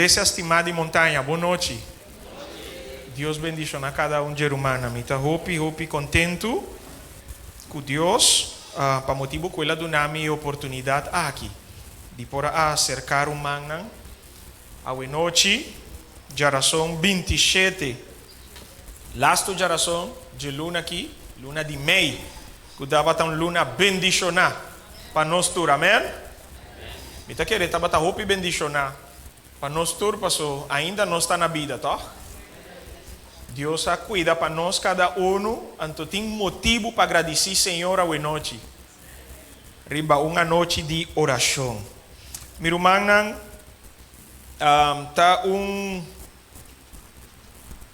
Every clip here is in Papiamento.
Iglesia stimá di Montaña, bon nochi. Dios bendishoná kada un dje rumannan. Mi ta hopi, hopi kontentu ku Dios pa motibu ku El a duna mi e oportunidat aki di por a aserká rumannan awe nochi, djarason 27, lastu djarason dje luna aki, luna di mei, ku tabata un luna bendishoná pa nos tur. Amèn? Mi ta kere tabata hopi bendishoná pa nos tur paso ainda nos ta na bida, tòg? Dios a kuida pa nos kada unu, anto tin motibu pa gradisí Señor awe nochi riba un anochi di orashon. Mi rumannan, ta un,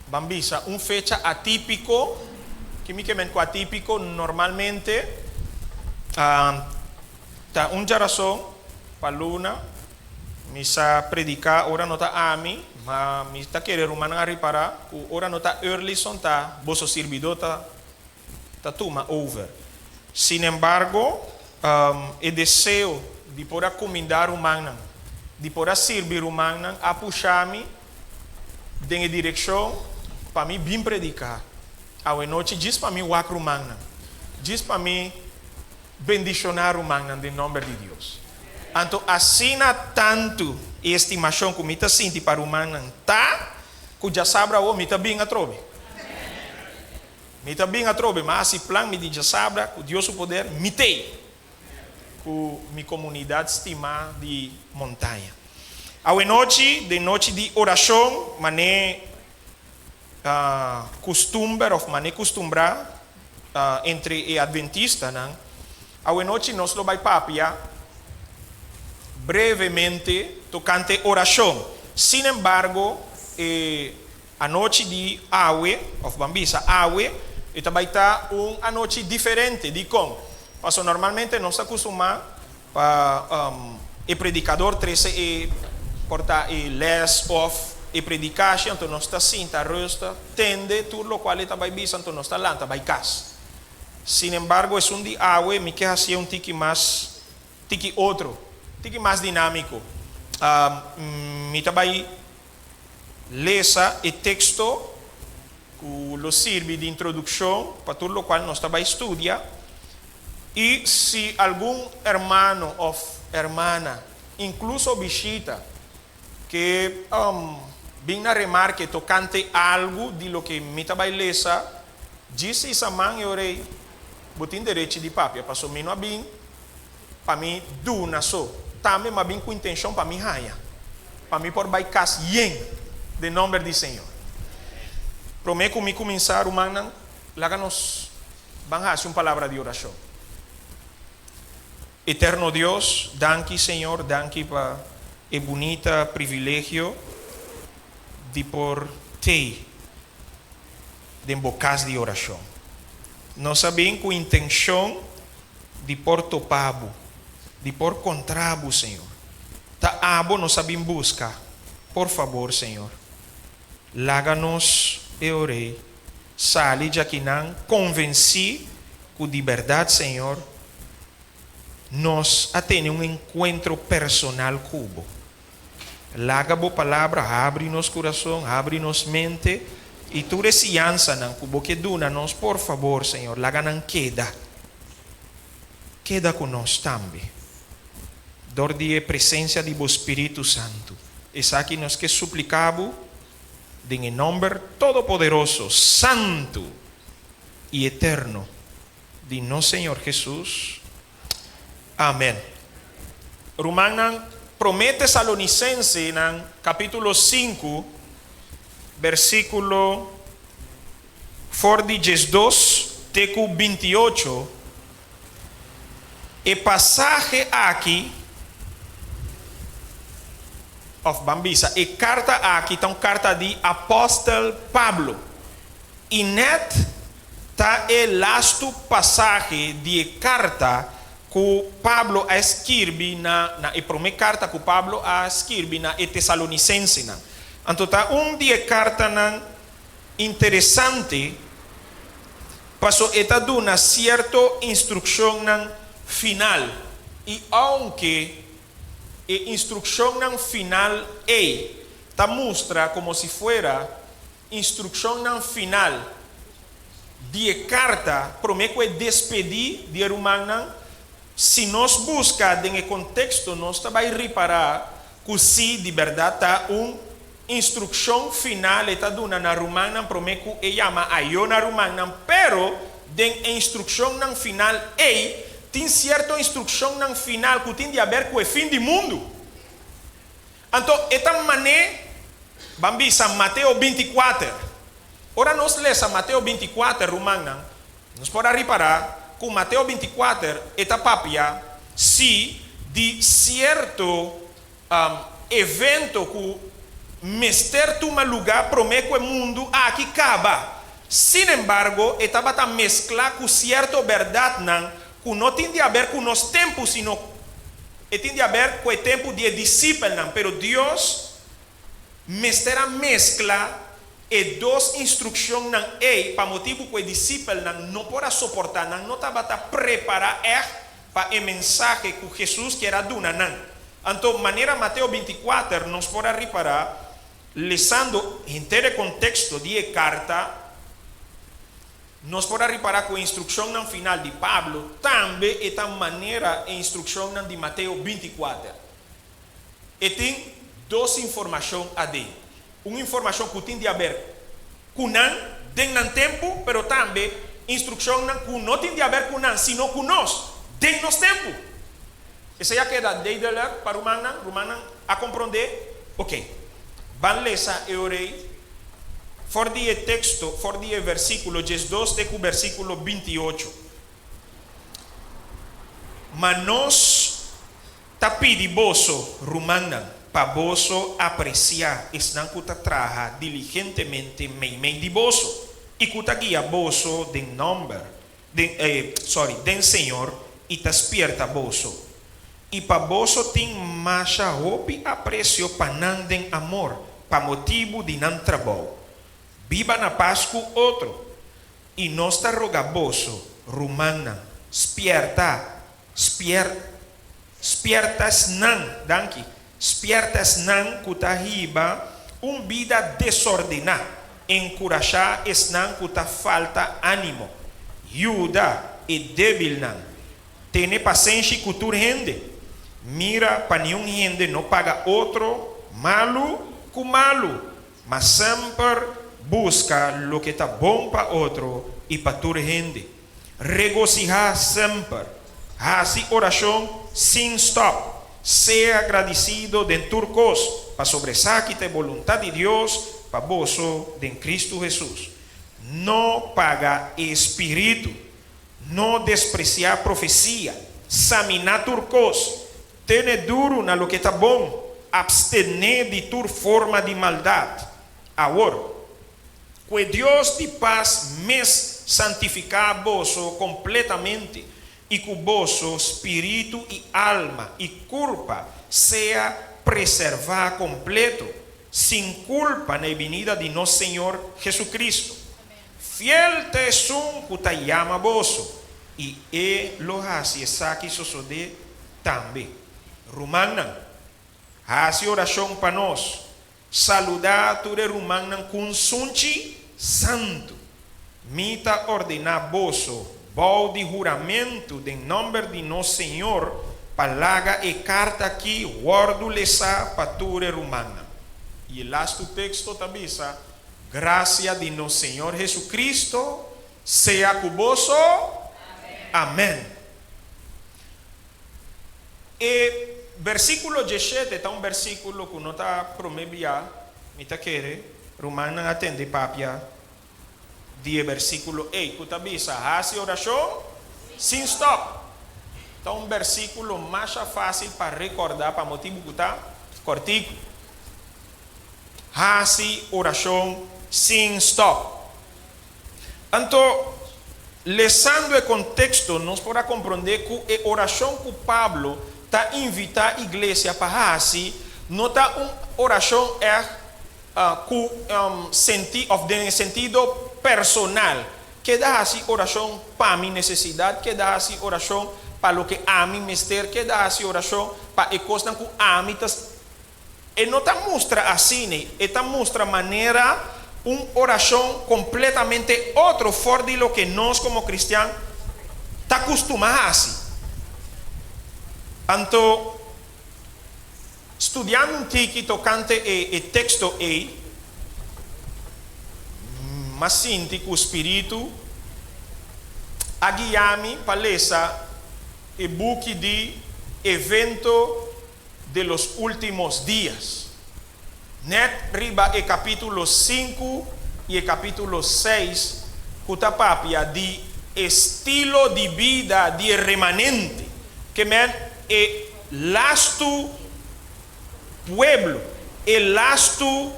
ban bisa, un fecha atípiko. Ki mi ke men ku atípiko? Normalmente ta un djarason pa luna mi sa prediká ora no ta ami, ma mi ta kere rumannan a ripará ku ora no ta Earlyson ta boso sirbidó ta ta tuma over. Sinembargo, e deseo di por a kumindá rumannan, di por a sirbi rumannan a pusha mi den e direkshon pa mi bin prediká awe nochi djis pa mi wak rumannan, djis pa mi bendishoná rumannan den nòmber di Dios. Anto asina tantu e estimashon ku mi ta sinti pa rumannan ta ku djasabra awor mi ta bin atrobe. Mi ta bin atrobe, ma hasi plan mi di djasabra ku Dios su poder mi t'ei ku mi komunidat stimá di Montaña. Awe nochi, den nochi di orashon, mané kustumber òf mané kustumbrá entre e adventistanan, awe nochi nos lo bai papia brevemente tokante orashon. Sin embargo, e anochi di awe, òf ban bisa awe, e ta bai ta un anochi diferente. Dikon? Pasobra normalmente nos ta kustumá Pa e predikador trese e por ta e les of e predikashi anto nos ta sinta rusta tende tur lokual e ta bai bisa anto nos ta lanta bai kas. Sinembargo esun di awe mi ke hasié un tiki mas tiki otro, tiki mas dinámiko. Mi ta bai lesa e teksto ku lo sirbi di introdukshon pa tur lokual nos ta bai studia. I si algun hermano òf hermana, inkluso bishita, ke bin na remarke tokante algu di loke mi ta bai lesa, djis isa man e ora ei, bo tin derechi di papia, pasobra mi no a bin pa mi duna so, tambe mi a bin ku intenshon pa mi haña, pa mi por bai kas yen den nòmber di Señor. Promé ku mi kuminsá, rumannan, laga nos Ban hasi un palabra di orashon. Eterno Dios, danki Señor, danki pa e bunita privilegio di por tei den bo kas di orashon. Nos a bin ku intenshon di por topa bo, di por kontra bo, Señor. Ta abo nos a bin buska. Por fabor, Señor, laga nos e orei Sali djakinan konvensí ku di bèrdat Señor nos a tene un enkuentro personal ku bo. Laga bo palabra habri nos kurason, habri nos mente i tur e siñansanan ku bo ke duna nos, por fabor Señor, laga nan keda. Keda ku nos tambe dor di e presensia di bo Spiritu Santu. Esaki nos ke supliká bo Den e nomber todopoderoso, santu i eterno di nos Señor Jesus. Amen. Rumannan, Promé Tesalonicensenan capítulo sinku, versículo for di 12 te ku 28, E pasahe aki, òf ban bisa e karta aki ta un karta di apòstel Pablo. I nèt ta e lastu pasahe di e karta ku Pablo a skirbi na na e promé karta ku Pablo a skirbi na e tesalonisensenan. Anto ta un di e kartanan interesante paso e ta duna sierto instrukshonnan final i ounke e instrukshonnan final ei. Ta mustra komo si fuera instrukshonnan final di e karta promé ku e despedí di e rumannan. Si nos buska den e konteksto nos ta bai ripará ku sí di bèrdat ta un instrukshon final e ta duna na rumannan promé ku e yama ayó na rumannan, pero den e instrukshonnan final ei tin sierto instrukshonnan final ku tin di aber ku e fin di mundu. Anto e ta mané, ban bisa Mateo 24. Ora nos lesa Mateo 24, rumannan, nos por a ripará ku Mateo 24 e ta papia sí di sierto evento ku mester tuma lugá promé ku e mundu aki kaba. Sin embargo, e tabata mesklá ku sierto bèrdatnan ku no tin di aber ku nos tempu, sino e tin di aber ku e tempu di e disipelnan. Pero Dios mester a meskla e dos instrukshonnan ei pa motibu ku e disipelnan no por a soportá, nan no tabata prepará ègt pa e mensahe ku Hesus kier a duna nan. Anto, manera Mateo 24 nos por a ripará, lesando henter e konteksto di e karta, nos por a ripará ku e instrukshonnan final di Pablo tambe e ta manera e instrukshonnan di Mateo 24. E tin dos informashon aden. Un informashon ku tin di aber ku nan den nan tempu, pero tambe instrukshonnan ku no tin di aber ku nan, sino ku nos den nos tempu. Esei a keda duidelijk pa rumannan? Rumannan a komprondé? Oké. Ban lesa e ora ei for di e teksto, for di e versíkulo 12 te ku versíkulo 28. Ma nos ta pidi boso, rumannan, pa boso apresiá esnan ku ta traha diligentemente meimei di boso i ku ta guia boso den nòmber, den, sorry, den Señor i ta spierta boso. I pa boso tin masha hopi apresio pa nan den amor, pa motibu di nan trabou. Biba na pas ku otro. I nos ta roga boso, rumannan, spierta, spier, spierta esnan, danki, spierta esnan ku ta hiba un bida desordená, enkurashá esnan ku ta falta ánimo, yuda e débilnan, tene pasenshi ku tur hende, mira pa niun hende no paga otro malu ku malu, ma semper buska loke ta bon pa otro i pa tur hende. Regosihá semper. Hasi orashon sin stòp. Sea gradisido den tur kos, pasobra esaki ta e boluntat di Dios pa boso den Kristu Hesus. No paga e spiritu. No despresiá profesia. Saminá tur kos. Tene duru na loke ta bon. Apstené di tur forma di maldat. Awor, ku e Dios di pas mes santifiká boso kompletamente, i ku boso spiritu i alma i kurpa sea preservá kompleto, sin kulpa na e binida di nos Señor Jesucristo. Fiel ta esun ku ta yama boso, i e lo hasi esaki sosodé tambe. Rumannan, hasi orashon pa nos. Saludá tur e rumannan ku un sunchi santu. Mi ta ordená boso, bou di huramentu den nòmber di nos Señor, pa laga e karta akí wòrdu lesá pa tur e rumannan. I e lastu teksto ta bisa, Grasia di nos Señor Jesucristo sea ku boso. Amèn. E versíkulo 17 ta un versíkulo ku no ta promé bia, mi ta kere, rumannan a tende papia di e versíkulo ei, ku ta bisa, Hasi orashon sin stòp. Ta un versíkulo masha fásil pa rekordá pa motibu ku ta kòrtiku. Hasi orashon sin stòp. Anto, lesando e konteksto, nos por a komprondé ku e orashon ku Pablo ta invitá iglesia pa hasi no ta un orashon ègt ku senti òf den e sentido personal. Keda hasi orashon pa mi nesesidat, keda hasi orashon pa loke ami mester, keda hasi orashon pa e kosnan ku ami ta. E no ta mustra asina, e ta mustra manera un orashon kompletamente otro for di loke nos komo kristian ta kustumá hasi. Anto, studiando un tiki tokante e teksto ei, m'a sinti ku spiritu a guia mi pa lesa e buki di Evento de los Últimos Días. Nèt riba e kapítulo sinku i e kapítulo seis ku ta papia di estilo di bida di e remanente, ke men e lastu pueblo, e lastu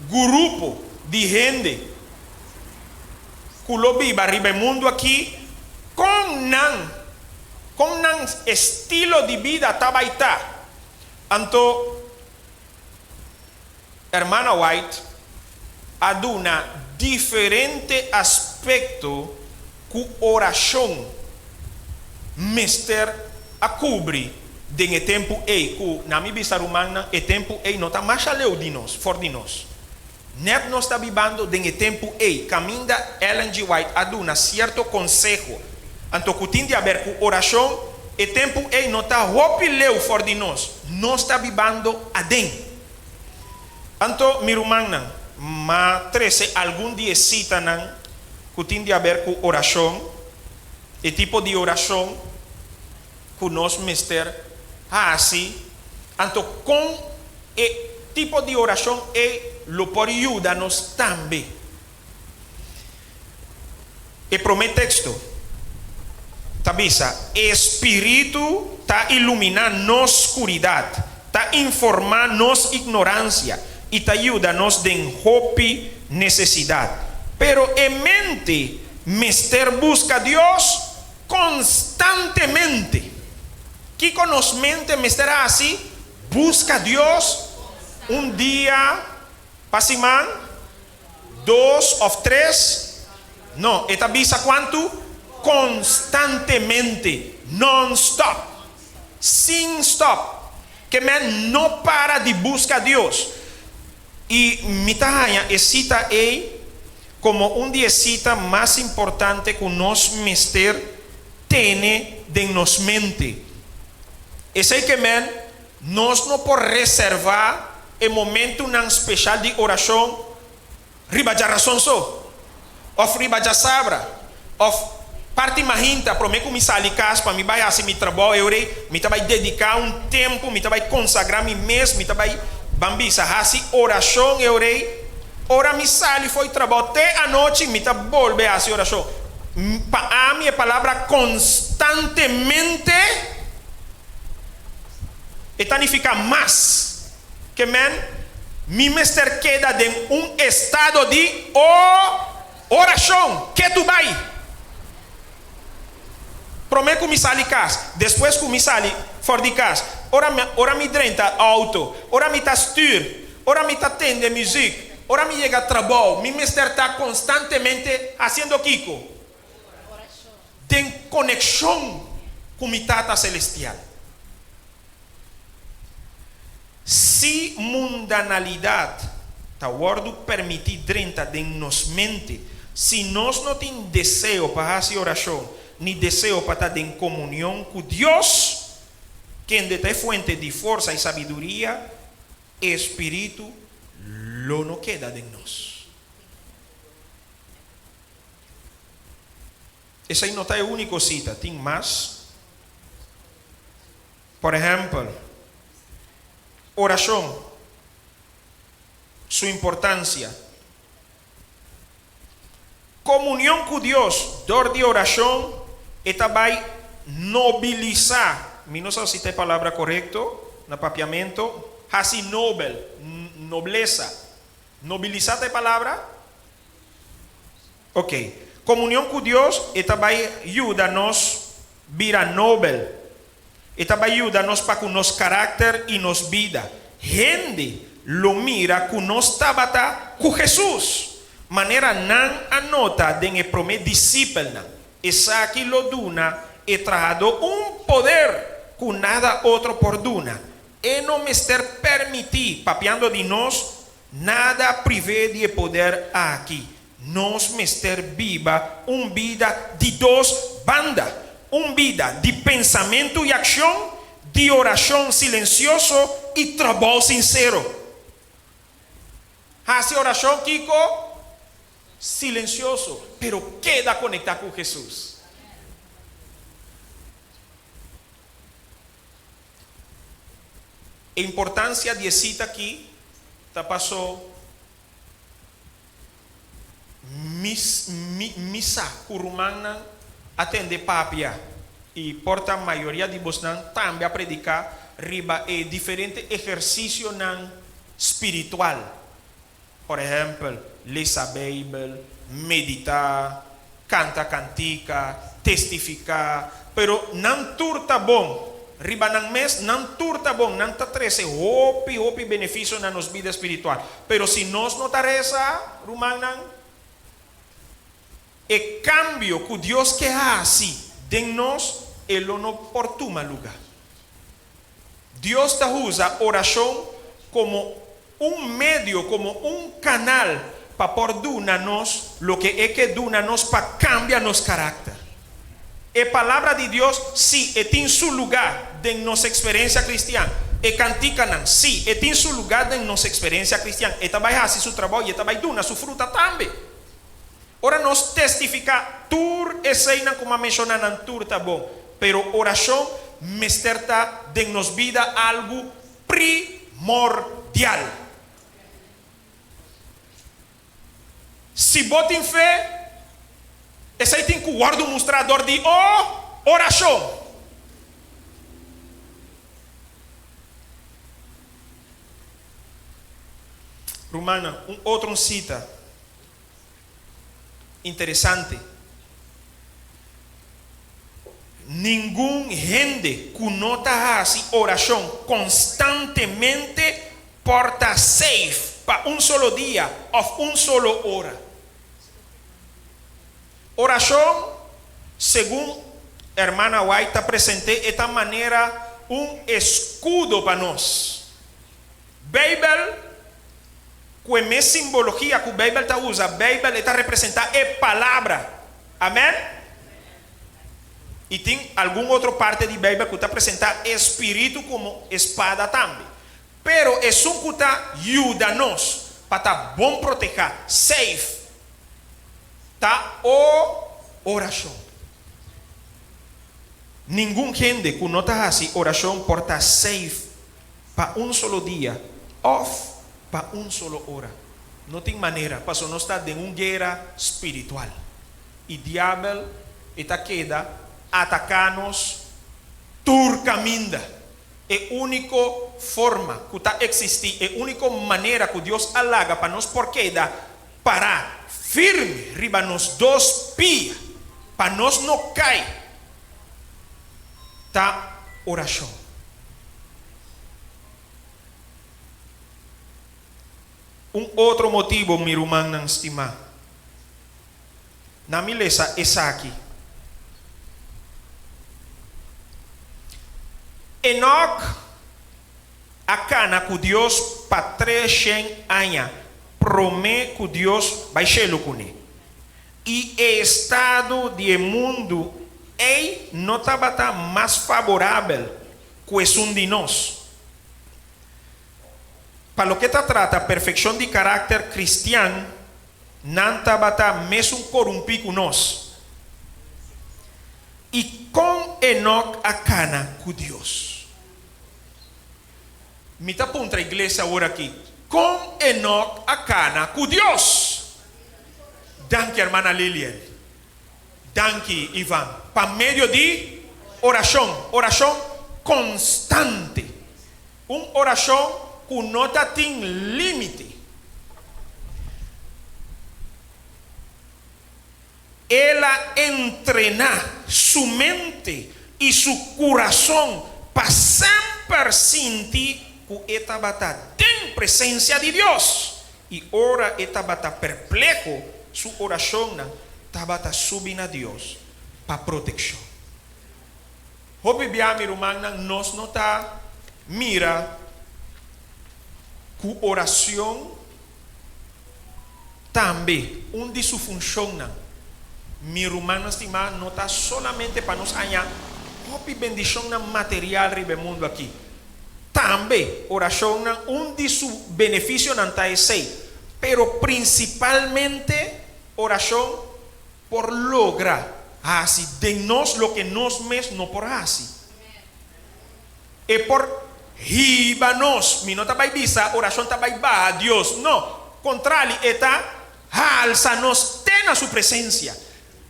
gurupo di hende ku lo biba riba e mundu aki, kon nan, kon nan estilo di bida ta bai ta. Anto Hermana White a duna diferente aspekto ku orashon mester a kubri den e tempu ei, ku na mi bisa rumannan e tempu ei no ta masha leu di nos, for di nos. Nèt nos ta bibando den e tempu ei kaminda Ellen G. White a duna sierto konseho anto ku tin di aber ku orashon, e tempu ei no ta hopi leu for di nos, nos ta bibando aden. Anto, mi rumannan, m'a trese algun di e sitanan ku tin di aber ku orashon, e tipo di orashon ku nos mester hasi, anto kon e tipo di orashon ei lo por yuda nos tambe. E promé teksto ta bisa, E spiritu ta iluminá nos skuridat, ta informá nos ignoransia i ta yuda nos den hopi nesesidat. Pero e mente mester buska Dios konstantemente. Kiko nos mente mester hasi? Buska Dios un dia pa siman? Dos of tres? No, e ta bisa kuantu? Konstantemente, non-stop, sin stop. Ke men no para di buska Dios. I mi ta haña e sita ei komo un di e sita mas importante ku nos mester tene den nos mente. Esei ke men Nos no por reservá e momentunan speshal di orashon riba djarason so, òf riba djasabra, òf parti mahinta promé ku mi sali kas pa mi bai hasi mi trabou. E ora ei mi ta bai dediká un tempu, mi ta bai konsagrá mi mes, mi ta bai, ban bisa, hasi orashon. E ora ei ora mi sali fo'i trabou te anochi mi ta bolbe hasi orashon. Pa ami e palabra konstantemente. E ta nifiká mas ke men mi mester keda den un estado di orashon ketu bai. Promé ku mi sali kas, despues ku mi sali for di kas, ora ora mi drenta outo, ora mi ta stür, ora mi ta tende muzik, ora mi yega trabou, mi mester ta konstantemente hasiendo kiko? Den konekshon ku mi Tata Selestial. Si mundanalidat ta wòrdu permití drenta den nos mente, si nos no tin deseo pa hasi orashon ni deseo pa ta den komunion ku Dios, kende ta e fuente di forsa i sabiduria, e Spiritu lo no keda den nos. Esei no ta e úniko sita, tin mas. Por ehèmpel, orashon, su importansia. Komunion ku Dios dor di orashon e ta bai nobilisá, mi no sa si ta e palabra korekto na papiamento, hasi nobel, noblesa. Nobilisá ta e palabra? Ok. Komunion ku Dios e ta bai yuda nos bira nobel. E ta bai yuda nos pa ku nos karakter i nos bida. Hende lo mira ku nos tabata ku Hesus, manera nan a nota den e promé disipelnan. Esaki lo duna e trahadó un poder ku nada otro por duna. E no mester permití, papiando di nos, nada priv'é di e poder aki. Nos mester biba un bida di dos banda, un bida di pensamentu i akshon, di orashon silensioso i trabou sinsero. Hasi orashon kiko? Silensioso, pero keda konektá ku Hesus. E importansia di e sita aki ta paso mi mi sa ku rumannan a tende papia i por ta mayoria di bosnan tambe a prediká riba e diferente ehersisionan spiritual. Por ehèmpel, lesa Beibel, meditá, kanta kantika, testifiká. Pero nan tur ta bon. Riba nan mes, nan tur ta bon. Nan ta trese hopi, hopi benefisio na nos bida spiritual. Pero si nos no ta resa, rumannan, e kambio ku Dios ke hasi den nos, e lo no por tuma lugá. Dios ta usa orashon komo un medio, komo un kanal pa por duna nos loke e ke duna nos pa kambia nos karakter. E Palabra di Dios, sí, e tin su lugá den nos eksperensia kristian. E kantikanan, sí, e tin su lugá den nos eksperensia kristian. E ta bai hasi su trabou i e ta bai duna su fruta tambe. Ora nos testifiká tur eseinan ku m'a menshoná nan tur ta bon, pero orashon mester ta den nos bida algu primordial. Si bo tin fe, esei tin ku wòrdu mustrá dor di o orashon. Rumannan, un otro un sita. Interesante. Ningun hende ku no ta hasi orashon konstantemente por ta safe pa un solo dia òf un solo ora. Orashon, segun Hermana White ta present'é, e ta manera un eskudo pa nos. Beibel, Ku e mes simbologia ku Beibel ta usa, Beibel e ta representá e Palabra. Amèn? I tin algun otro parte di Beibel ku ta presentá e spiritu komo e spada tambe. Pero esun ku ta yuda nos pa ta bon protehá, safe, ta o orashon. Ningun hende ku no ta hasi orashon por ta safe pa un solo dia òf pa un solo ora. No tin manera, pasobra nos ta den un guera spiritual i diabel e ta keda ataká nos tur kaminda. E úniko forma ku ta eksistí, e úniko manera ku Dios a laga pa nos por keda pará firme riba nos dos pia, pa nos no kai, ta orashon. Un otro motibu, mi rumannan stimá, na mi lesa esaki. Enok a kana ku Dios pa treshen aña promé ku Dios bai shelu kuné. I e estado di e mundu ei no tabata mas faborabel ku esun di nos. Pa loke ta trata perfekshon di karakter kristian, nan tabata mesun korumpí ku nos. I kon Enok a kana ku Dios? Mi ta puntra iglesia awor aki, kon Enok a kana ku Dios? Danki hermana Lilian. Danki Ivan. Pa medio di orashon, orashon konstante. Un orashon ku no ta tin límite. El a entrená su mente i su kurason pa semper sinti ku e tabata den presensia di Dios. I ora e tabata perpleho, su orashonnan tabata subi na Dios pa protekshon. Hopi bia, mi rumannan, nos no ta mira. Ku oracion tambe un di su funcionnan, mi rumannan stimá, no ta solamente pa nos haña hopi bendicionnan material riba e mundu aki. Tambe oracionnan un di su beneficionan ta esei, pero principalmente oracion por logra haci den nos loke nos mes no por haci. E por hiba nos. Mi no ta bai bisa orashon ta bai baha Dios. No. Kontrali, e ta halsa nos te na su presensia.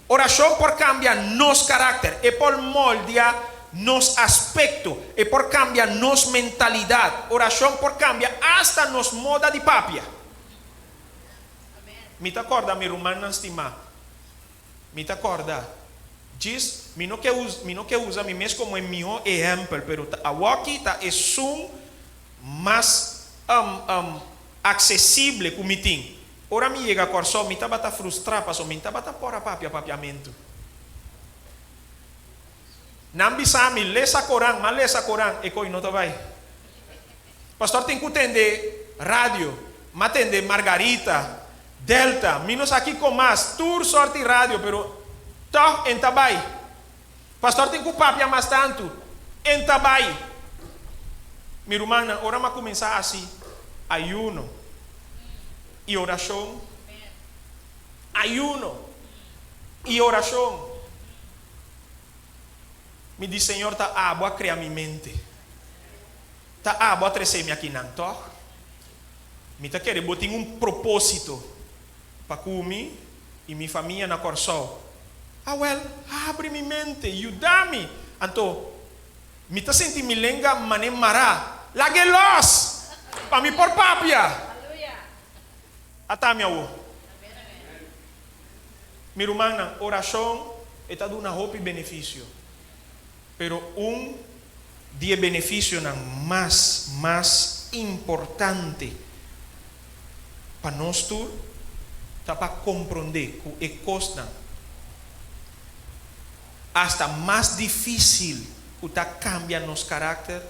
Orashon por kambia nos karakter. E por moldia nos aspekto. E por kambia nos mentalidat. Orashon por kambia asta nos moda di papia. Mi ta kòrda mi rumannan stimá. Mi ta kòrda, djis, mi no ke mi no ke usa mi mes komo e mihó ehèmpel, pero ta awòki ta esun mas aksesible ku mi tin. Ora mi yega Kòrsou mi tabata frustrá pasobra mi tabata por a papia papiamentu. Nan bisa mi, lesa koran, m'a lesa koran, e koi no ta bai. Pastor tin ku tende radio, m'a tende Margarita, Delta, mi no sa kiko mas, tur sorti radio, pero tòg en ta bai. Pastor tin ku papia mas tantu, en ta bai. Mi rumannan, ora m'a kuminsá hasi ayuno i orashon, ayuno i orashon, Mi di, Señor, ta abo a crea mi mente. Ta abo a trece mi akinan, toch? Mi ta kere bo tin un proposito pa cu mi y mi famia na Corsou. Awel, habri mi mente, yuda mi. Anto, mi ta sinti mi lenga mane mara. Lag'e los! Pa mi por papia. Ata mi awo. Mi rumannan, orashon e ta duna hopi benefisio, pero un di e benefisionan mas mas importante pa nos tur ta pa komprondé ku e kosnan asta mas difísil ku ta kambia nos karakter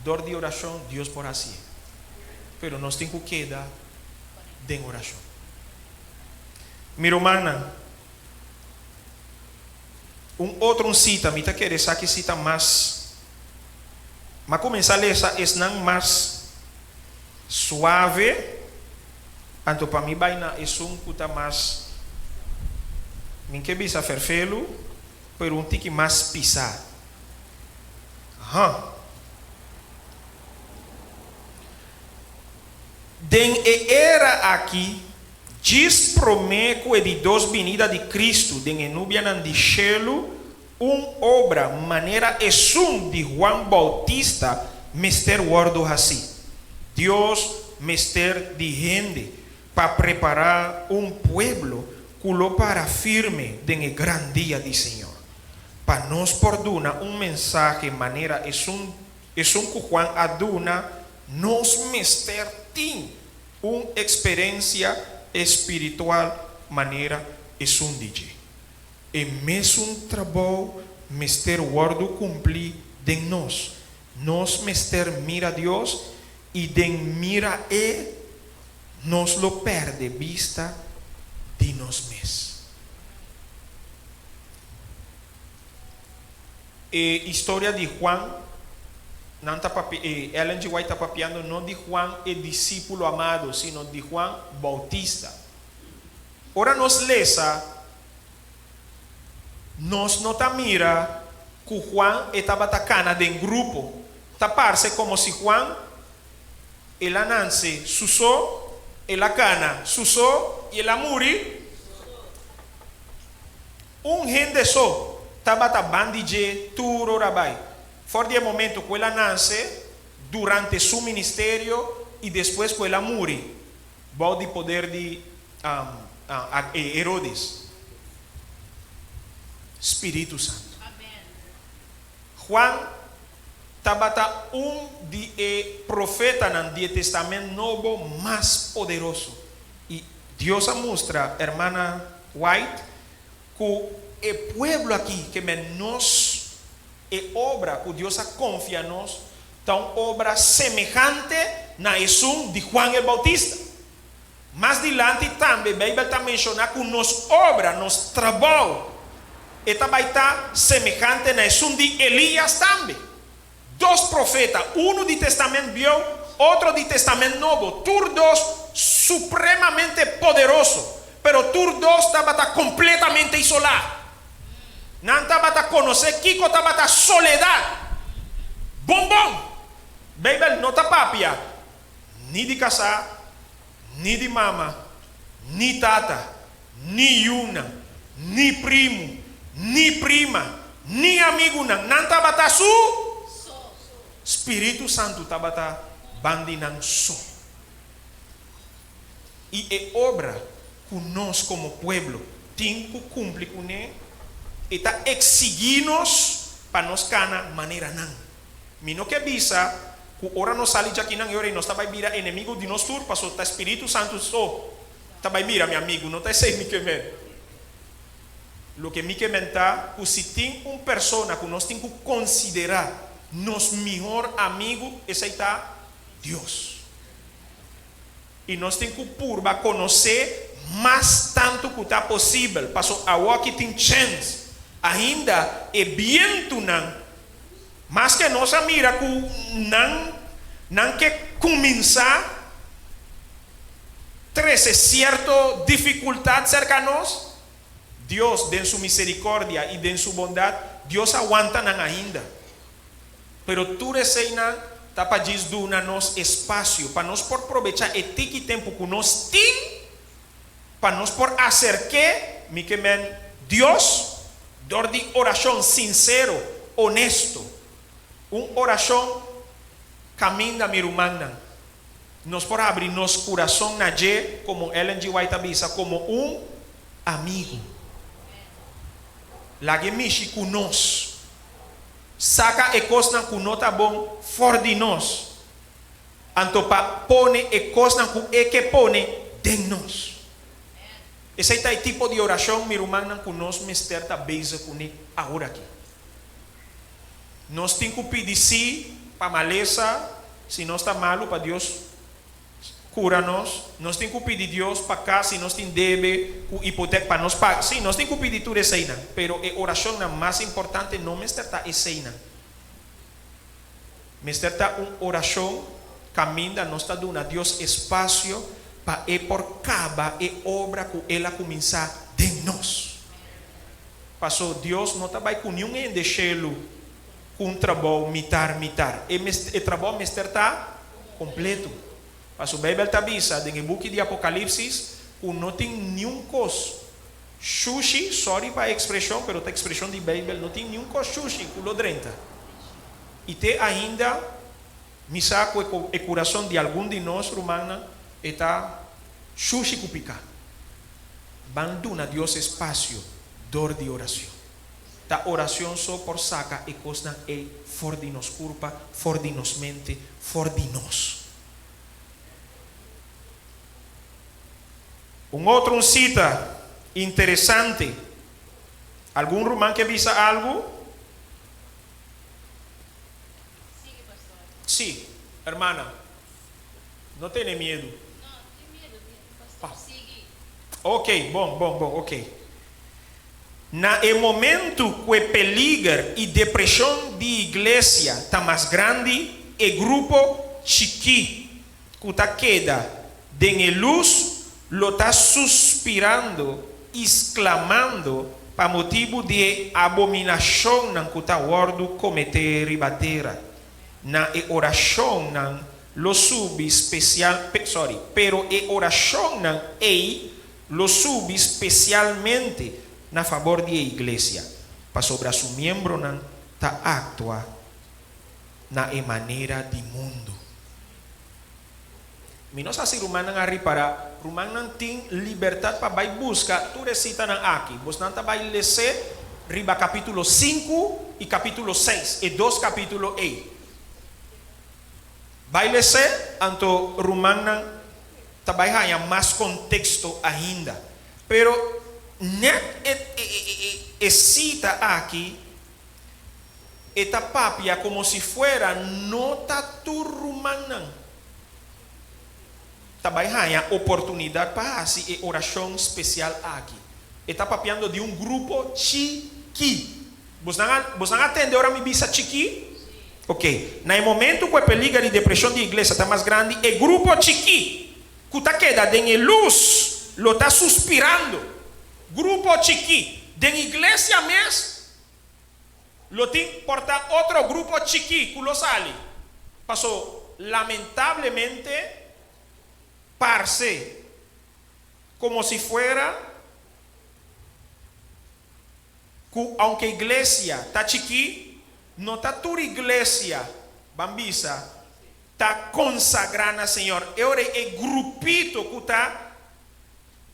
dor di orashon, Dios por hasié. Pero nos tin ku keda den orashon. Mi rumannan, un otro un sita, mi ta kere esaki sita mas, m'a kuminsá lesa esnan mas suave, anto pa mi bai na esun ku ta mas, mi ke bisa ferfelu, pero un tiki mas pisá. Aha. Den e era aki, djis promé ku e di dos binida di Kristu den e nubianan di shelu, un obra manera esun di Juan Boutista mester wòrdu hasí. Dios mester di hende pa prepará un pueblo ku lo para firme den e gran dia di Señor. Pa nos por duna un mensahe manera esun Esun ku Juan a duna nos mester tin un eksperensia espiritual manera esun di dje. E mesun trabou mester wòrdu kumplí den nos. Nos mester mira Dios i den mira E nos lo pèrdè bista di nos mes. E historia di Juan, nan ta papia, e Ellen G. White ta papiando no di Juan e disípulo amado, sino di Juan Bautista. Ora nos lesa, nos no ta mira ku Juan e tabata kana den grupo. Ta parse komo si Juan el a nanse su so, el a kana su so i el a muri. Un hende so tabata ban di dje tur ora bai, for di e momento ku el a nanse, durante su ministerio i despues ku el a muri bou di poder di Herodes. Spiritu Santu. Juan tabata un di e profetanan di e Testament Nobo mas poderoso i Dios a mustra Hermana White ku e pueblo aki ke men nos e obra ku Dios a konfia nos ta un obra semehante na esun di Juan el Bautista. Mas dilanti tambe Beibel ta menshoná ku nos obra, nos trabou, e ta bai ta semehante na esun di Elias tambe. Dos profeta, unu di Testament Bieu, otro di Testament Nobo, tur dos supremamente poderoso, pero tur dos tabata kompletamente isolá. Nan tabata konosé kiko tabata soledat bon bon. Beibel no ta papia ni di kasá, ni di mama, ni tata, ni yunan, ni primu, ni prima, ni amigunan. Nan tabata su Spiritu Santu tabata bandi nan so. I e obra ku nos komo pueblo tin ku kumpli kuné, e ta eksigí nos pa nos kana manera nan. Mi no ke bisa ku ora nos sali djakinan e ora ei nos ta bai bira enemigu di nos tur, pasobra ta Spiritu Santu so ta bai mira mi amigu, no ta esei mi ke men. Loke mi ke men ta ku si tin un persona ku nos tin ku konsiderá nos mihor amigu, esei ta Dios. I nos tin ku purba konosé mas tantu ku ta posibel, paso awoki tin chèns ainda e bientunan, maske nos a mira ku nan nan ke kuminsá trese sierto difikultat serka nos, Dios den su miserikòrdia i den su bondat, Dios a wanta nan ainda. Pero tur eseinan ta pa djis duna nos espasio pa nos por probechá e tiki tempu ku nos tin pa nos por aserk'é, mi ke men, Dios, dor di orashon sinsero, onesto. Un orashon kaminda, mi rumannan, nos por habri nos kurason na dje, komo Ellen G. White a bisa, komo un amigu. Lag'é mishi ku nos. Saka e kosnan ku no ta bon for di nos, anto pa pone e kosnan ku e ke pone den nos. Esei ta e tipo di orashon, mi rumannan, ku nos mester ta bezig kuné aworakí. Nos tin ku pidi sí pa malesa, si nos ta malu, pa Dios Kura nos. Nos tin ku pidi Dios pa kas si nos tin debe ku hipotek pa nos paga. Sí, nos tin ku pidi tur eseinan, pero e orashonnan mas importante no mester ta eseinan. Mester ta un orashon kaminda nos ta duna Dios espasio pa e por kaba e obra ku el a kuminsá den nos. Pasó Dios no ta bai ku niun hende shelu ku un trabou mitar mitar. E e trabou mester ta kompleto. Paso Beibel ta bisa den e buki di Apokalipsis ku no tin niun kos shushi, sorry pa e ekspreshon, pero ta ekspreshon di Beibel, no tin niun kos shushi ku lo drenta. I te ainda mi sa ku e kurason di algun di nos rumannan e ta shushi ku piká. Ban duna Dios espasio dor di orashon. Ta oracion so por saca e cosnan ey for di nos curpa, for di nos mente, for di nos. Un otro un cita interesante. Algun ruman ke bisa algu? Sigui, pastor. Si, hermana. No tene miedu. No, tin miedu, pastor. Sigui. Ok, bon, bon, bon, ok. Na e momentu ku e peliger i depreshon di iglesia ta mas grandi, e grupo chikí ku ta keda den e lus lo ta suspirando i sklamando pa motibu di e abominashonnan ku ta wòrdu kometé riba tera. Na e orashonnan lo subi spesial, sorry, pero e orashonnan ei lo subi spesialmente na fabor di e iglesia, pasobra su miembronan ta aktua na e manera di mundu. Mi no sa si rumannan a ripará, rumannan tin libertat pa bai buska tur e sitanan aki. Bosnan ta bai les'é riba kapítulo sinku i kapítulo seis, e dos kapítulo ei. Bai les'é, anto rumannan ta bai haña mas konteksto ainda. Pero nèt e e sita aki e ta papia komo si fuera no ta tur rumannan. ta bai haña oportunidat pa hasi e orashon spesial aki. E ta papiando di un grupo chikí. Bosnan a bosnan a tende ora mi bisa chikí? Ok. Na e momentu ku e peliger di depreshon di iglesia ta mas grandi, e grupo chikí ku ta keda den e lus lo ta suspirando. Grupo chikí den iglesia mes lo tin por ta otro grupo chikí ku lo sali. Paso lamentablemente parse komo si fuera ku aunke iglesia ta chikí, no ta tur iglesia, ban bisa, ta konsagrá na Señor. E ora ei e grupito ku ta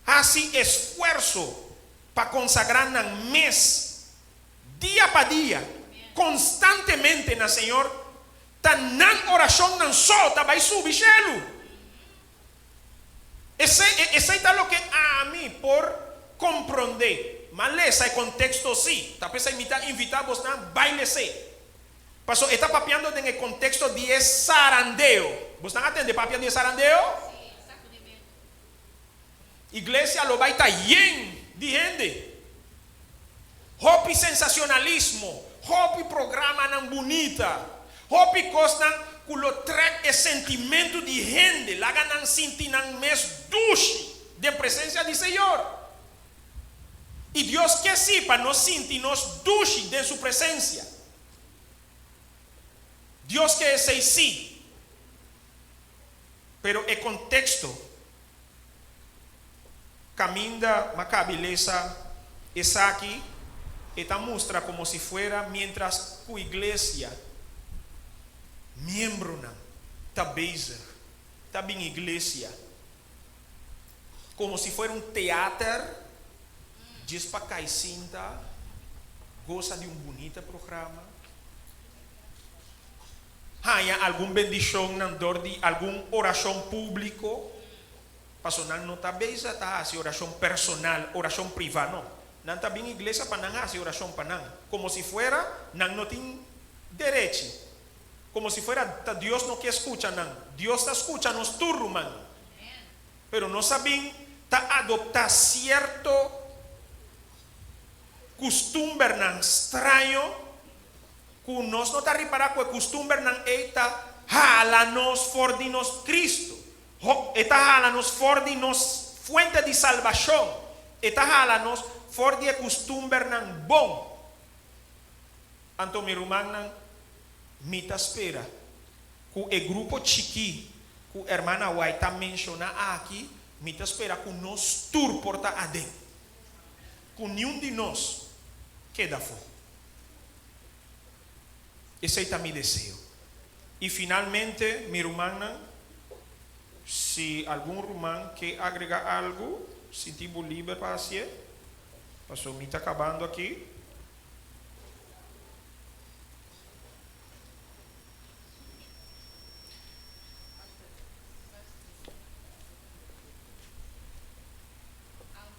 hasi esfuerso pa konsagrá nan mes dia pa dia, konstantemente na Señor, ta nan orashonnan so ta bai subi shelu. Esei, esei ta loke ami por komprondé. M'a lesa e konteksto sí. Ta p'esei mi ta invitá bosnan bai les'é. Paso e ta papiando den e konteksto di e sarandeo. Bosnan a tende papia di e sarandeo? Sí, sakudimentu. Iglesia lo bai ta yen di hende. Hopi sensacionalismo, hopi programanan bunita, hopi cosnan cu lo trek e sentimento di hende, laga nan sinti nan mes dushi den presencia di Señor. Y Dios ke si pa nos sinti nos dushi den su presencia. Dios ke esey si. Pero e contexto Caminda Macabi lesa esaki, e ta mustra como si fuera mientras cu iglesia miembronan ta bezig ta bin iglesia como si fuera un teater djis pa cay sinta goza di un bunita programa, haña algun bendicionnan dor di algun oracion publico. Paso nan no ta bezig ta hasi orashon personal, orashon privá, no. Nan ta bin iglesia pa nan hasi orashon pa nan, komo si fuera nan no tin derechi, komo si fuera ta Dios no ke skucha nan. Dios ta skucha nos tur, ruman. Pero nos a bin ta adoptá sierto kustumbernan straño ku nos no ta ripará ku e kustumbernan ei ta hala nos for di nos Kristu. Ho, e ta hala nos for di nos fuente di salbashon. E ta hala nos for di e kustumbernan bon. Anto mi rumannan, mi ta spera ku e grupo chikí ku Hermana White ta menshoná aki, mi ta spera ku nos tur por ta aden. Ku niun di nos keda afó. Esei ta mi deseo. I finalmente, mi rumannan, si algun ruman ke agregá algu, sinti bo liber pa hasié, pasobra mi ta kabando aki.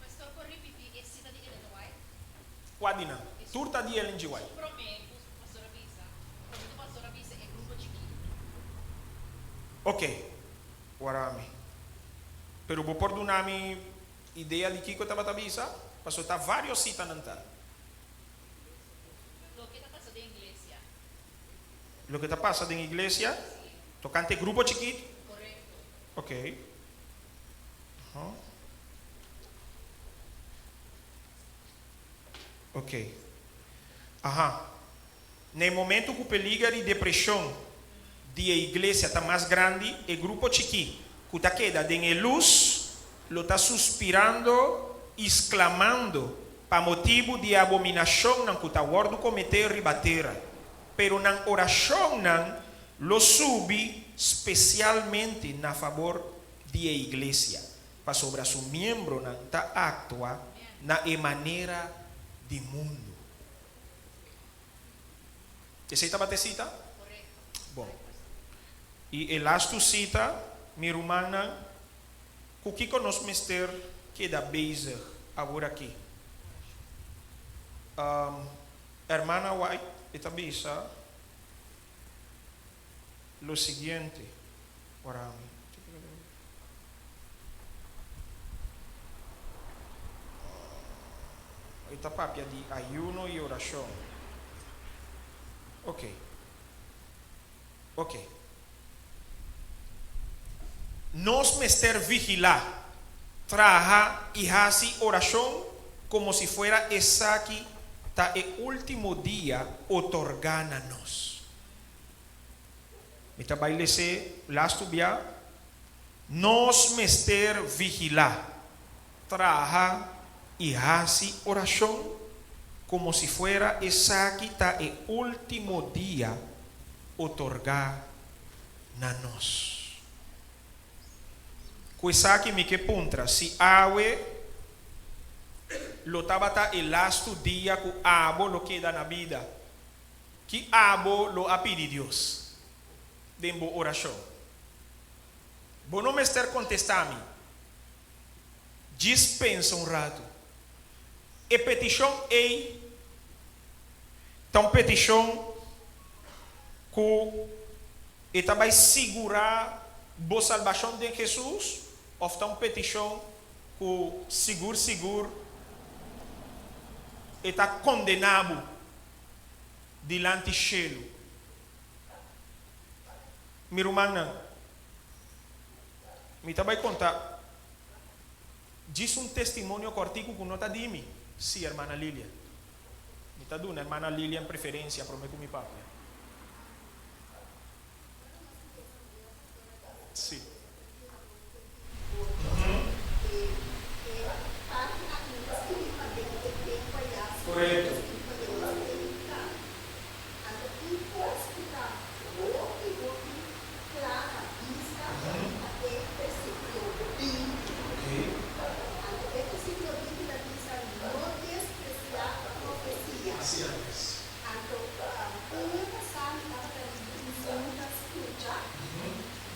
Pastor por ripití e sita di Ellen White? Kua di nan? Tur ta di Ellen G. White. Promé ku pastor a bisa, promé ku pastor a bisa e grupo chikí. Ok, wara mi. Pero bo por duna mi idea di kiko e tabata bisa? Pasobra ta vários sitanan ta. Loke ta pasa den iglesia. Loke ta pasa den iglesia? Sí. Tokante e grupo chikito? Korekto. Ok. Aha. Ok. Aha. Na e momento ku peliger di depreshon di e iglesia ta mas grandi, e grupo chikí ku ta keda den e lus lo ta suspirando i sklamando pa motibu di e abominashonnan ku ta wòrdu kometé riba tera. Pero nan orashonnan lo subi spesialmente na fabor di e iglesia. Pasobra su miembronan ta aktua na e manera di mundu. Esei tabata e sita? Bon. I e lastu sita, mi rumannan, ku kiko nos mester keda bezig aworakí? Hermana White e ta bisa lo siguiente, Ora mi. E ta papia di ayuno i orashon. Ok. Ok. Nos mester vigilá, traha i hasi orashon komo si fuera esaki ta e último dia otorgá na nos. Mi ta bai les'é lastu bia, Nos mester vigilá, traha i hasi orashon komo si fuera esaki ta e último dia otorgá na nos. Ku esaki mi ke puntra si awe lo tabata e lastu dia ku abo lo keda na bida, ki abo lo a pidi Dios den bo orashon? Bo no mester kontestá mi. Djis pensa un ratu. E petishon ei ta un petishon ku e ta bai sigurá bo salbashon den Hesus òf ta un petishon ku sigur sigur e ta kondená bo dilanti shelu? Mi rumannan, mi ta bai konta djis un testimonio kòrtiku ku no ta di mi. Sí, hermana Lilian. Mi ta duna hermana Lilian preferensia promé ku mi papia. Sí. Korekto.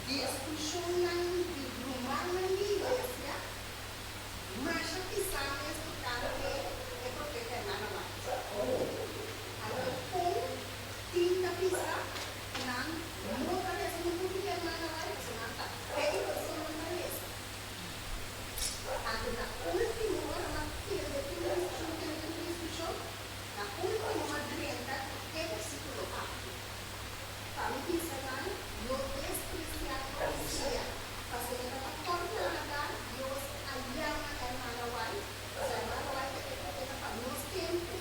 Diskushonnan di rumannan di iglesia masha pisá mes tokante e profeta Hermana White. Anto kon tin ta bisa ku nan no ta lesa un buki di Hermana White pasobra nan ta Beibel so nan ta lesa. Anto na último ora nan tende tur diskushon, tende tur diskushon, na último a drenta e versíkulo aki. Pa mi bisa nan, no despresiá profesia, pasobra ta pa nada Dios a yama Hermana White, pasobra Hermana White ta e profeta pa nos tempu.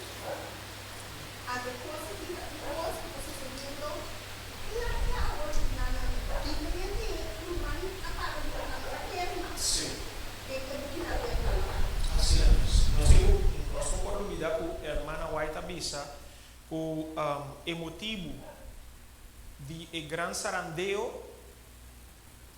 Anto kos aki ta un kos ku ta sosodiendo kla kla awor na nan diferente ruman a para di nan ta kere mas den e bukinan di Hermana White. Así es. Nos tin ku, nos no por lubida ku Hermana White a bisa Ku e motibu di e gran sarandeo,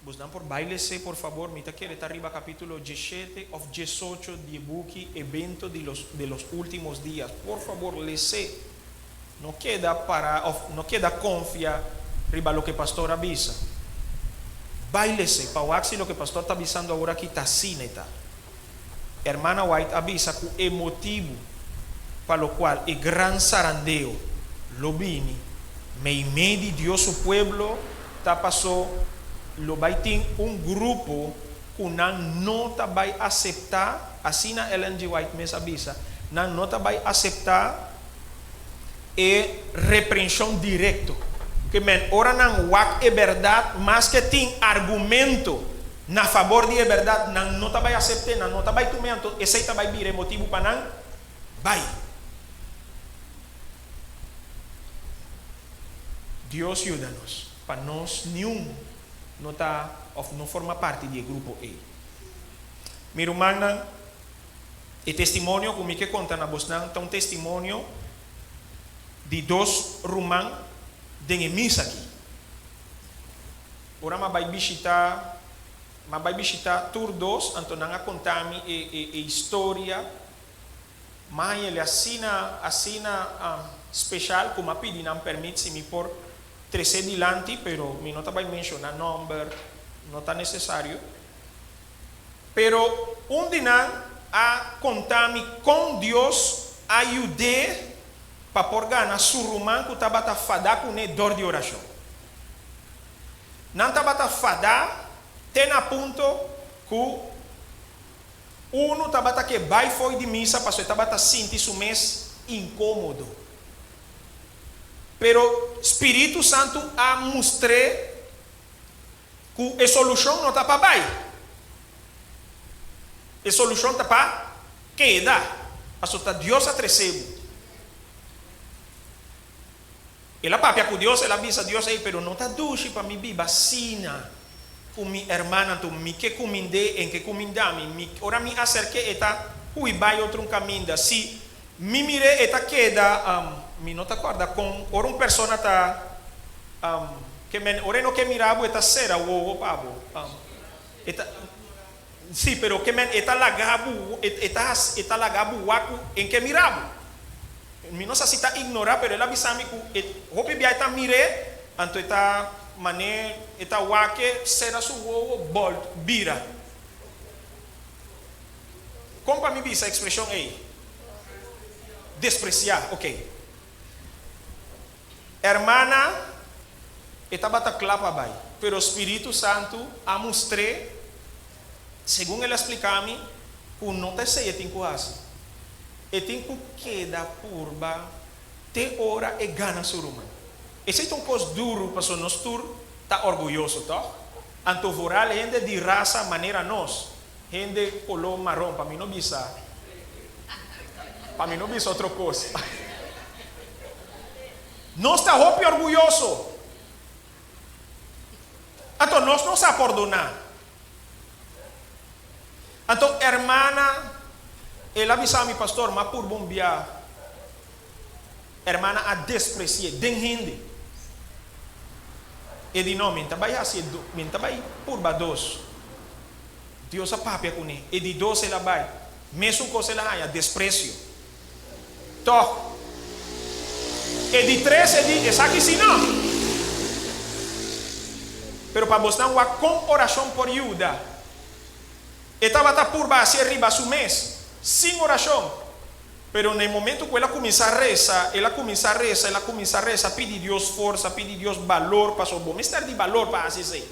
bosnan por bai les'é, por fabor, mi ta kere ta riba kapítulo dieshete òf diesocho di e buki Evento di los de los últimos días. Por fabor, les'é. No keda para òf no keda konfia riba loke pastor a bisa. Bai les'é pa wak si loke pastor ta bisando awor aki ta asina e ta. Hermana White a bisa ku e motibu pa lokual e gran sarandeo lo bini meimei di Dios su pueblo ta paso lo bai tin un grupo ku nan no ta bai aseptá, asina Ellen G. White mes a bisa, nan no ta bai aseptá e reprenshon direkto. Ke men ora nan wak e bèrdat, maske tin argumento na fabor di e bèrdat, nan no ta bai asept'é, nan no ta bai tum'é, anto esei ta bai bira e motibu pa nan bai. Dios yuda nos pa nos niun no ta òf no forma parti di e grupo ei. Mi rumannan, E testimonio ku mi ke konta na bosnan ta un testimonio di dos ruman den e misa aki. Ora m'a bai bishita, m'a bai bishita tur dos, anto nan a konta mi e e e historia. M'a haña el asina, asina speshal ku m'a pidi nan permit si mi por tres'é dilanti, pero mi no ta bai menshoná nòmber, no ta nesesario. Pero un di nan a konta mi kon Dios a yud'é pa por gana su ruman ku tabata fadá kuné dor di orashon. Nan tabata fadá te na punto ku Unu tabata ke bai fo'i di misa paso e tabata sinti su mes inkomodo. Pero Spiritu Santu a mustr'é ku e solushon no ta pa bai. E solushon ta pa keda, paso ta Dios a trese bo. El a papia ku Dios, el a bisa Dios, Ey, pero no ta dushi pa mi biba asina ku mi hermana, anto mi ke kumind'é, en ke kumindá mi. Mi, ora mi aserk'é, e ta hui bai otro un kaminda. Si mi mir'é, e ta keda, mi no ta kòrda kon, ora un persona ta, ke men, ora e no ke mira bo, e ta sera wowo pa bo. E ta, sí, pero ke men, e ta laga bo, e ta hasi, e ta laga bo wak ku en ke mira bo. Mi no sa si ta ignorá, pero el a bisa mi ku e hopi bia e ta mir'é, anto e ta man'é, e ta wak-e, sera su wowo, bòlt, bira. Kon pa mi bisa ekspreshon ei? Despresiá, okey. Hermana, e tabata kla pa bai, pero Spiritu Santu a mustr'é, segun el a splika mi, ku no ta esei e tin ku hasi. E tin ku keda purba te ora e gana su ruman. Esei ta un kos duru pasobra nos tur ta orguyoso, tòg? Anto vooral hende di rasa manera nos, hende koló maron, pa mi no bisa, pa mi no bisa otro kos. Nos ta hopi orguyoso. Anto nos no sa pordoná. Anto hermana, el a bisa mi, Pastor, m'a purba un bia. Hermana a despreci'é den hende. E di, No, mi n'ta bai haci e do, mi n'ta bai purba dos. Dios a papia cuné. E di dos el a bai. Mesun cos el a haña, desprecio. Tog. E di tres e di, Esaki si no. Pero pa bosnan wak kon orashon por yuda. E tabata purba hasié riba su mes, sin orashon. Pero na e momento ku el a kuminsá resa, el a kuminsá resa, el a kuminsá resa, pidi Dios forsa, pidi Dios balor, pasobra bo mester di balor pa hasi esei.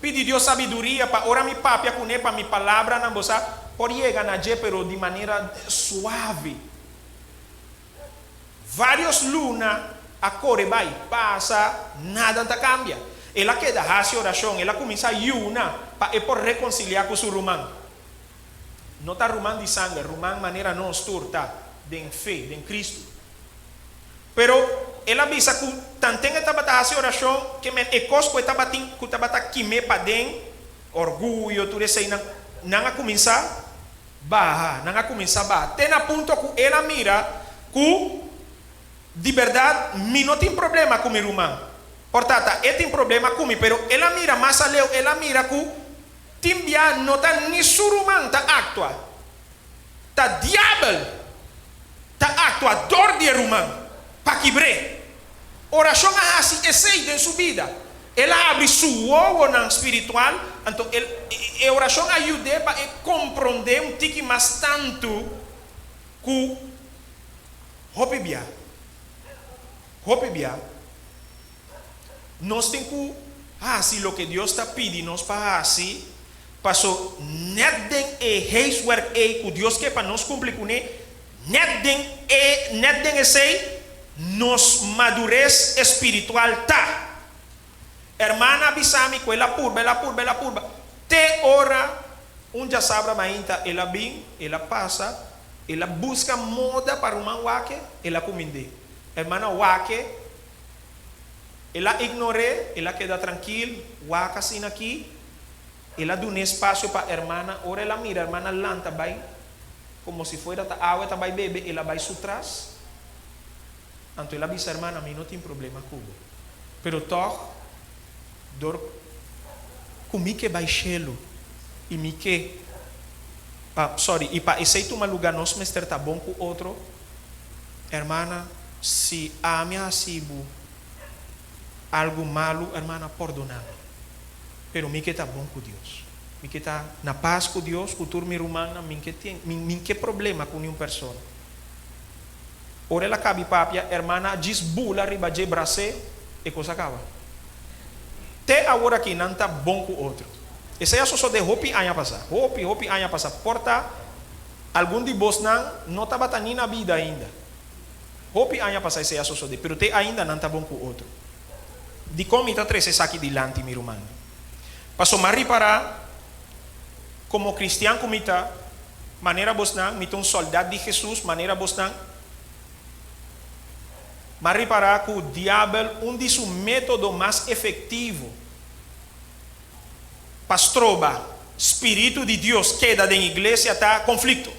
Pidi Dios sabiduria pa ora mi papia kuné pa mi palabranan bo sa por yega na dje pero di manera suave. Varios luna a kore bai, pasa, nada ta kambia. El a keda hasi orashon, el a kuminsá yuna pa e por rekonsiliá ku su ruman. No ta ruman di sanger, ruman manera nos tur ta den fe, den Kristu. Pero el a bisa ku tanten e tabata hasi orashon, ke men e kos ku e tabatin ku tabata kim'é paden, orguyo, tur eseinan, nan a kuminsá baha, nan a kuminsá baha, te na punto ku el a mira ku di bèrdat mi no tin problema ku mi ruman. Por ta, ta e tin problema ku mi, pero el a mira mas aleu, el a mira ku tin bia no ta ni su ruman ta aktua. Ta diabel ta aktua dor di e ruman pa kibr'é. Orashon a hasi esei den su bida. El a habri su wowonan spiritual, anto el e orashon a yud'é pa e komprondé un tiki mas tantu ku hopi bia, hopi bia nos tin ku hasi loke Dios ta pidi nos pa hasi. Paso nèt den e huiswerk ei ku Dios ke pa nos kumpli kuné, nèt den e nèt den esei nos madures espiritual ta. Hermana a bisa mi ku el a purba, el a purba, el a purba, te ora un djasabra mainta el a bin, el a pasa, el a buska moda pa ruman wak-e, el a kumind'é. Hermana wak-e, el a ignor'é, el a keda trankil, wak asina aki. El a dun'é spasio pa hermana, ora el a mira hermana lanta bai como si fuera ta awa e ta bai bebe, el a bai su tras. Anto el a bisa hermana, mi no tin problema cu bo, pero tog dor cu mi ke bai shelu y mi ke, ah, sorry, y pa esey tuma luga nos mester ta bon cu otro, hermana, si ami a haci bo algo malu, hermana, pordona mi. Pero mi ke ta bon ku Dios. Mi ke ta na pas ku Dios, ku tur mi rumannan, mi ke tin, mi, mi ke problema ku niun persona. Ora el a kabi papia, hermana a djis bula riba dje bras'é, e kos a kaba. Te awor aki nan ta bon ku otro. Esei a sosodé hopi aña pasá. Hopi, hopi aña pasá. Por ta algun di bosnan no tabata ni na bida ainda. Hopi aña pasá esei a sosodé, pero te ainda nan ta bon ku otro. Dikon mi ta trese esaki dilanti, mi rumannan? Pasobra mi a ripará komo kristian ku mi ta, manera bosnan, mi ta un sòldat di Hesus, manera bosnan. Mi a ripará ku Diabel un di su método mas efektivo pa stroba spiritu di Dios keda den iglesia ta konflikto.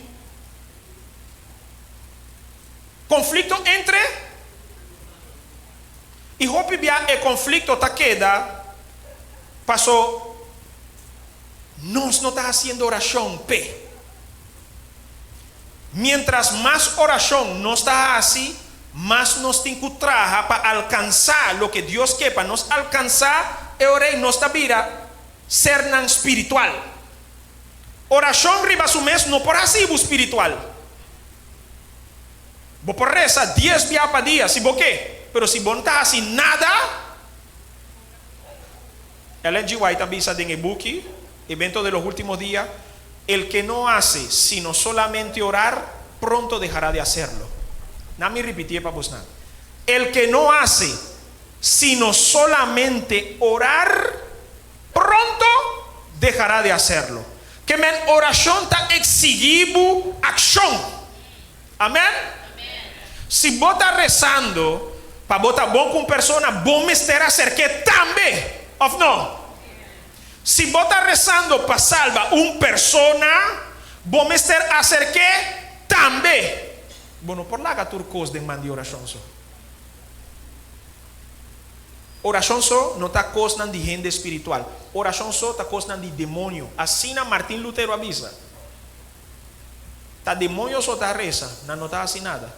Konflikto entre i hopi bia e konflikto ta keda paso nos no ta hasiendo orashon p'e. Miéntras mas orashon nos ta hasi, mas nos tin ku traha pa alkansá loke Dios ke pa nos alkansá, e ora ei nos ta bira sernan spiritual. Orashon riba su mes no por hasi bo spiritual. Bo por resa dies bia pa dia si bo ke, pero si bo no ta hasi nada, Ellen G. White a bisa den e buki Evento de los Últimos Días, El que no hace sino solamente orar, pronto dejará de hacerlo. Na mi ripitié pa bosnan. El que no hace sino solamente orar, pronto dejará de hacerlo. Ke men orashon ta eksigí bo akshon. Amèn? Si bo ta resando pa bo ta bon ku un persona, bo mester aserk'é tambe, òf no? Si bo ta resando pa salba un persona, bo mester aserk'é tambe. Bo no por laga tur kos den man di orashon so. Orashon so no ta kosnan di hende spiritual. Orashon so ta kosnan di demonio. Asina Martin Lutero a bisa. Ta demonio so ta resa, nan no ta hasi nada.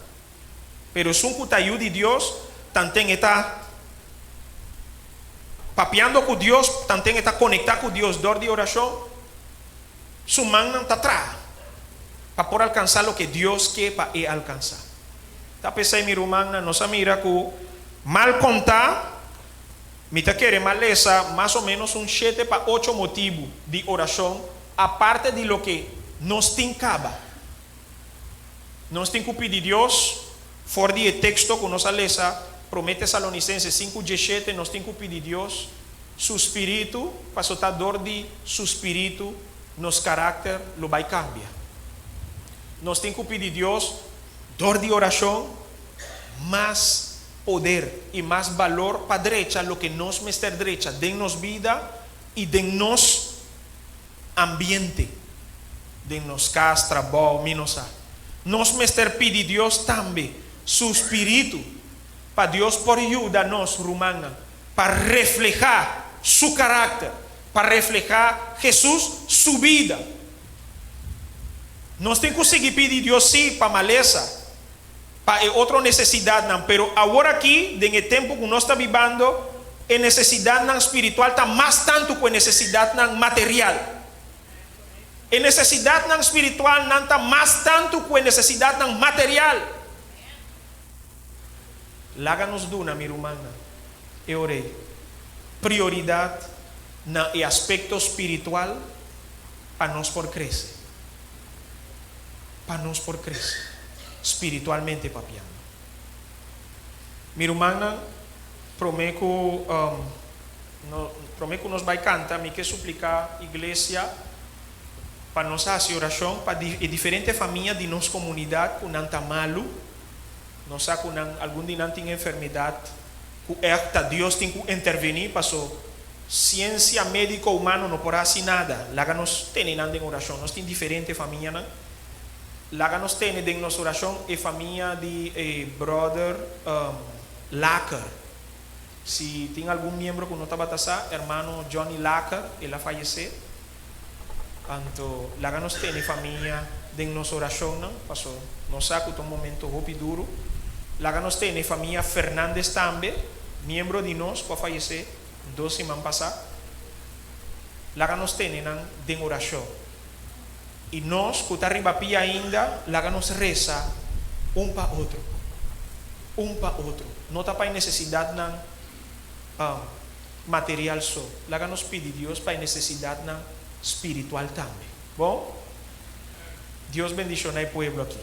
Pero esun ku ta yu di Dios, tanten e ta papiando ku Dios, tanten e ta konektá ku Dios dor di orashon, su mannan ta traha pa por alkansá loke Dios ke pa e alkansá. Ta p'esei, mi rumannan, nos a mira ku mal kontá, mi ta kere m'a lesa mas o ménos un shete pa ocho motibu di orashon aparte di loke nos tin kaba. Nos tin ku pidi Dios, for di e teksto ku nos a lesa, Promé Tesalonisense sinku dieshete, nos tin ku pidi Dios Su spiritu, paso ta dor di Su spiritu nos karakter lo bai kambia. Nos tin ku pidi Dios dor di orashon mas poder i mas balor pa drecha loke nos mester drecha den nos bida i den nos ambiente, den nos kas, trabou, mi no sa. Nos mester pidi Dios tambe su spiritu pa Dios por yuda nos rumannan pa reflehá su karakter, pa reflehá Hesus su bida. Nos tin ku sigui pidi Dios sí pa malesa, pa e otro nesesidatnan, pero awor aki, den e tempu ku nos ta bibando, e nesesidatnan spiritual ta mas tantu ku e nesesidatnan material. E nesesidatnan spiritual nan ta mas tantu ku e nesesidatnan material. Laga nos duna, mi rumannan, e ora ei, prioridat na e aspekto spiritual pa nos por krese. Pa nos por krese, spiritualmente papiando. Mi rumannan, promé ku no, promé ku nos bai kanta, mi ke supliká iglesia pa nos hasi orashon pa di e diferente famia di nos komunidat ku nan ta malu. Nos sa ku nan, algun di nan tin enfermedat ku ègt ta Dios tin ku intervení paso siensia médiko humano no por hasi nada. Laga nos tene nan den orashon. Nos tin diferente famianan. Laga nos tene den nos orashon e famia di e bròder Laker. Si tin algun miembro ku no tabata sa, hermano Johnny Laker, el a fayesé. Anto laga nos tene famia den nos orashonnan, paso nos sa ku ta un momento hopi duru. Laga nos tene famia Fernandez tambe, miembro di nos ku a fayesé dos siman pasá. Laga nos tene nan den orashon. I nos ku ta riba pia ainda, laga nos resa un pa otro, un pa otro. No ta pa e nesesidatnan. material so. Laga nos pidi Dios pa e nesesidatnan spiritual tambe. Bon? Dios bendishoná e pueblo aki.